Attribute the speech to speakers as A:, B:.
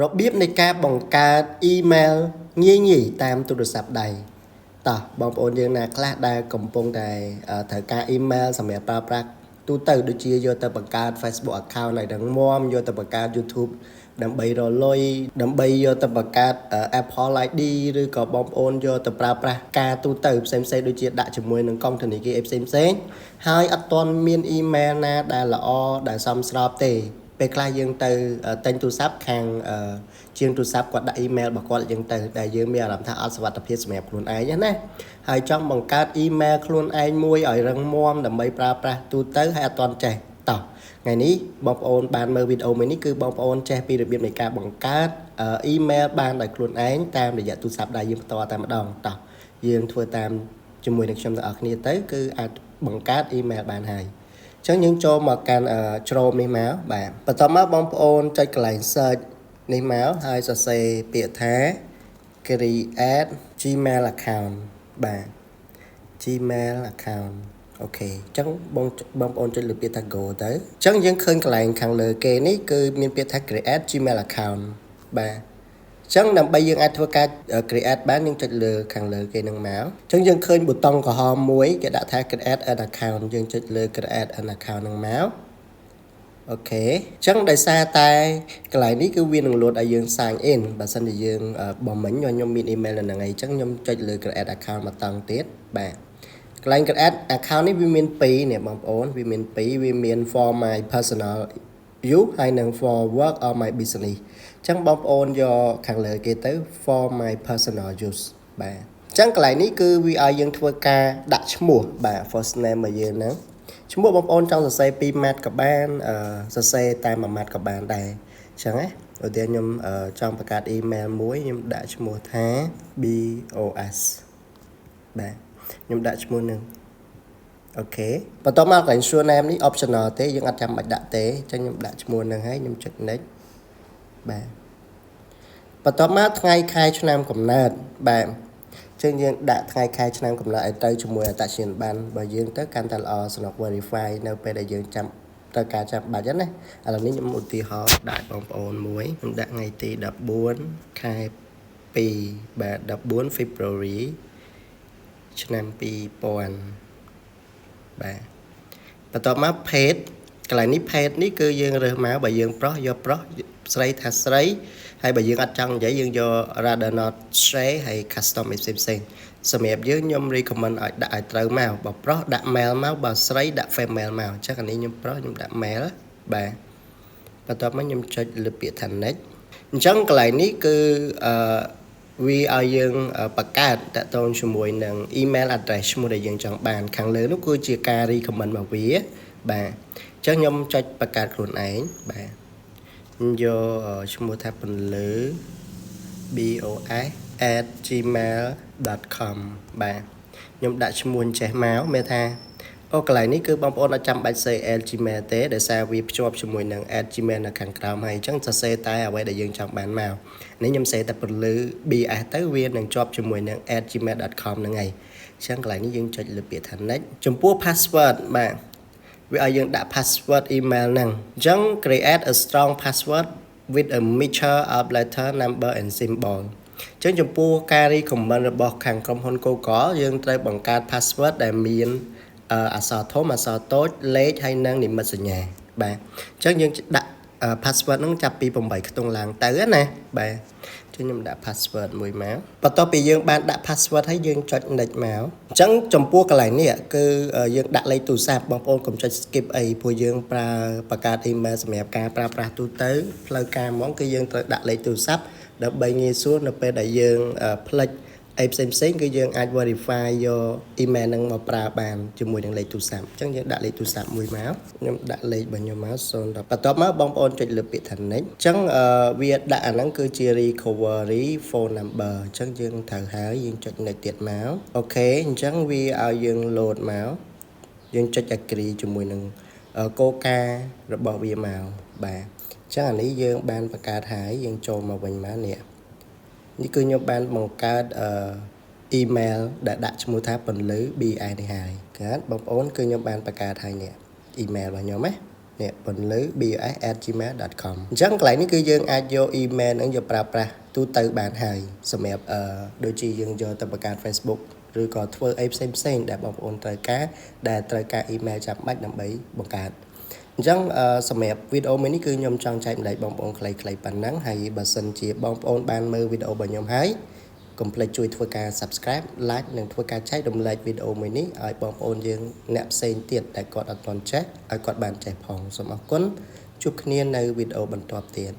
A: របៀបនៃការបង្កើតអ៊ីមែលងាយៗតាមទូរស័ព្ទដៃតោះបងប្អូនយើងណាខ្លះដែលកំពុងតែត្រូវការអ៊ីមែលសម្រាប់ប្រើប្រាស់ទូទៅដូចជាយកទៅបង្កើត Facebook account ឲ្យរឹងមាំយកទៅបង្កើត YouTube ដើម្បីរកលុយដើម្បីយកទៅបង្កើត Apple ID ឬក៏បងប្អូនយកទៅប្រើប្រាស់ការទូទៅផ្សេងៗដូចជាដាក់ជាមួយនឹងកុងធនាគារអីផ្សេងៗហើយអត់ទាន់មានអ៊ីមែលណាដែលល្អដែលសមស្របទេពេលខ្លះយើងទៅទិញទូរស័ព្ទខាងជាងទូរស័ព្ទគាត់ដាក់អ៊ីមែលរបស់គាត់អញ្ចឹងទៅដែលយើងមានអារម្មណ៍ថាអត់សុវត្ថិភាពសម្រាប់ខ្លួនឯងណាហើយចង់បង្កើតអ៊ីមែលខ្លួនឯងមួយឲ្យរឹងមាំដើម្បីប្រើប្រាស់ទូទៅហើយអត់ទាន់ចេះតោះថ្ងៃនេះបងប្អូនបានមើលវីដេអូមួយនេះគឺបងប្អូនចេះពីរបៀបនៃការបង្កើតអ៊ីមែលបានដោយខ្លួនឯងតាមរយៈទូរស័ព្ទដៃយើងផ្ទាល់តែម្ដងតោះយើងធ្វើតាមជាមួយនឹងខ្ញុំទាំងអស់គ្នាទៅគឺអាចបង្កើតអ៊ីមែលបានហើយអញ្ចឹងយើងចូលមកកាន់ Chrome នេះមកបាទបន្ទាប់មកបងប្អូនចុចកន្លែង search នេះមកហើយសរសេរពាក្យថា create Gmail account បាទ Gmail account OK អញ្ចឹងបងបងប្អូនចុចលើពាក្យថា go ទៅអញ្ចឹងយើងឃើញកន្លែងខាងលើគេនេះគឺមានពាក្យថា create Gmail account បាទអញ្ចឹងដើម្បីយើងអាចធ្វើការ create បានយើងចុចលើខាងលើគេនឹងមកអញ្ចឹងយើងឃើញប៊ូតុងក្រហមមួយគេដាក់ថា create an account យើងចុចលើ create an account នឹងមក OK អញ្ចឹងដោយសារតែកន្លែងនេះគឺវានឹងលោតឲ្យយើង sign in បើសិនជាយើងបើមិញខ្ញុំមាន email នៅហ្នឹងឯងអញ្ចឹងខ្ញុំចុចលើ create account មកតង់ទៀតបាទកន្លែង create account នេះវាមាន2នេះបងប្អូនវាមាន2វាមាន for my personal use ហើយនិង for work or my business អញ្ចឹងបងប្អូនយកខាងលើគេទៅ for my personal use បាទអញ្ចឹងកន្លែងនេះគឺវាឲ្យយើងធ្វើការដាក់ឈ្មោះបាទ first name របស់យើងហ្នឹងឈ្មោះបងប្អូនចង់សរសេរ2ម៉ាត់ក៏បានអឺសរសេរតែមួយម៉ាត់ក៏បានដែរអញ្ចឹងណាឧទាហរណ៍ខ្ញុំចង់បង្កើត email មួយខ្ញុំដាក់ឈ្មោះថា BOS បាទខ្ញុំដាក់ឈ្មោះនឹង OK បន្ទាប់មកកន្លែង surname នេះ optional ទេយើងអត់ចាំបាច់ដាក់ទេអញ្ចឹងខ្ញុំដាក់ឈ្មោះនឹងហើយខ្ញុំចុច next បាទបន្ទាប់មកថ្ងៃខែឆ្នាំកំណើតបាទចឹងយើងដាក់ថ្ងៃខែឆ្នាំកំណើតឲ្យទៅជាមួយអត្តសញ្ញាណប័ណ្ណរបស់យើងទៅកាន់តែល្អសម្រាប់ verify នៅពេលដែលយើងចាំត្រូវការចាំបាច់ណាឥឡូវនេះខ្ញុំឧទាហរណ៍ដាក់បងប្អូនមួយខ្ញុំដាក់ថ្ងៃទី14ខែ2បាទ14 February ឆ្នាំ2000បាទបន្ទាប់មកភេទកន្លែងនេះភេទនេះគឺយើងរើសមកបើយើងប្រុសយកប្រុសស្រីថាស្រីហើយបើយើងអត់ចង់និយាយយើងយក rather not say ហើយ custom ផ្សេងផ្សេងសម្រាប់យើងខ្ញុំ recommend ឲ្យដាក់ឲ្យត្រូវមកបើប្រុសដាក់ male មកបើស្រីដាក់ female មកអញ្ចឹងអានេះខ្ញុំប្រុសខ្ញុំដាក់ male បាទបន្ទាប់មកខ្ញុំចុចលើពាក្យថា next អញ្ចឹងកន្លែងនេះគឺអឺវាឲ្យយើងបង្កើតតាក់ទងជាមួយនឹង email address ឈ្មោះដែលយើងចង់បាន ខាងលើនោះគឺជាការ recommend មកវាបាទអញ្ចឹងខ្ញុំចុចបង្កើតខ្លួនឯងបាទខ្ញុំយកឈ្មោះថាពន្លឺ bos@gmail.com បាទខ្ញុំដាក់ឈ្មោះអញ្ចេះមកមានថាអូកន្លែងនេះគឺបងប្អូនអត់ចាំបាច់សេ @gmail ទេដោយសារវាភ្ជាប់ជាមួយនឹង @gmail នៅខាងក្រោមហើយអញ្ចឹងសរសេរតែអ្វីដែលយើងចង់បានមកនេះខ្ញុំសេតែពន្លឺ bs ទៅវានឹងជាប់ជាមួយនឹង @gmail.com ហ្នឹងហើយអញ្ចឹងកន្លែងនេះយើងចុចលើពាក្យថា next ចំពោះ password បាទវាឲ្យយើងដាក់ password email ហ្នឹងអញ្ចឹង create a strong password with a mixture of letter, number and symbol អញ្ចឹងចំពោះការ recommend របស់ខាងក្រុមហ៊ុន Google យើងត្រូវបង្កើត password ដែលមានអក្សរធំអក្សរតូចលេខហើយនិងនិមិត្តសញ្ញាបាទអញ្ចឹងយើងដាក់ password ហ្នឹងចាប់ពី8ខ្ទង់ឡើងទៅណាបាទចឹងខ្ញុំដាក់ password មួយមកបន្ទាប់ពីយើងបានដាក់ password ហើយយើងចុច next មកអញ្ចឹងចំពោះកន្លែងនេះគឺយើងដាក់លេខទូរស័ព្ទបងប្អូនកុំចុច skip អីព្រោះយើងប្រើបង្កើត email សម្រាប់ការប្រើប្រាស់ទូទៅផ្លូវការហ្មងគឺយើងត្រូវដាក់លេខទូរស័ព្ទដើម្បីងាយស្រួលនៅពេលដែលយើងផ្លិចអីផ្សេងផ្សេងគឺយើងអាច verify យក email ហ្នឹងមកប្រើបានជាមួយនឹងលេខទូរស័ព្ទអញ្ចឹងយើងដាក់លេខទូរស័ព្ទមួយមកខ្ញុំដាក់លេខរបស់ខ្ញុំមក0បន្ទាប់មកបងប្អូនចុចលើពាក្យថា next អញ្ចឹងវាដាក់អាហ្នឹងគឺជា recovery phone number អញ្ចឹងយើងត្រូវហើយយើងចុច next ទៀតមក OK អញ្ចឹងវាឲ្យយើង load មកយើងចុច agree ជាមួយនឹងគោលការណ៍របស់វាមកបាទអញ្ចឹងអានេះយើងបានបង្កើតហើយយើងចូលមកវិញមកនេះនេះគឺខ្ញុំបានបង្កើតអឺ email ដែលដាក់ឈ្មោះថាពន្លឺ BI នេះហើយបាទបងប្អូនគឺខ្ញុំបានបង្កើតហើយនេះ email របស់ខ្ញុំណា។ នេះពន្លឺ bos@gmail.com អញ្ចឹងកន្លែងនេះគឺយើងអាចយក email ហ្នឹងយកប្រើប្រាស់ទូទៅបានហើយសម្រាប់អឺដូចជាយើងយកទៅបង្កើត Facebook ឬក៏ធ្វើអីផ្សេងផ្សេងដែលបងប្អូនត្រូវការដែលត្រូវការ email ចាំបាច់ដើម្បីបង្កើតអញ្ចឹងសម្រាប់វីដេអូមួយនេះគឺខ្ញុំចង់ចែករំលែកបងប្អូនខ្លីៗប៉ុណ្ណឹងហើយបើសិនជាបងប្អូនបានមើលវីដេអូរបស់ខ្ញុំហើយកុំភ្លេចជួយធ្វើការ Subscribe, Like និងធ្វើការចែករំលែកវីដេអូមួយនេះឲ្យបងប្អូនយើងអ្នកផ្សេងទៀតដែលគាត់អត់ទាន់ចេះឲ្យគាត់បានចេះផងសូមអរគុណជួបគ្នានៅវីដេអូបន្ទាប់ទៀត។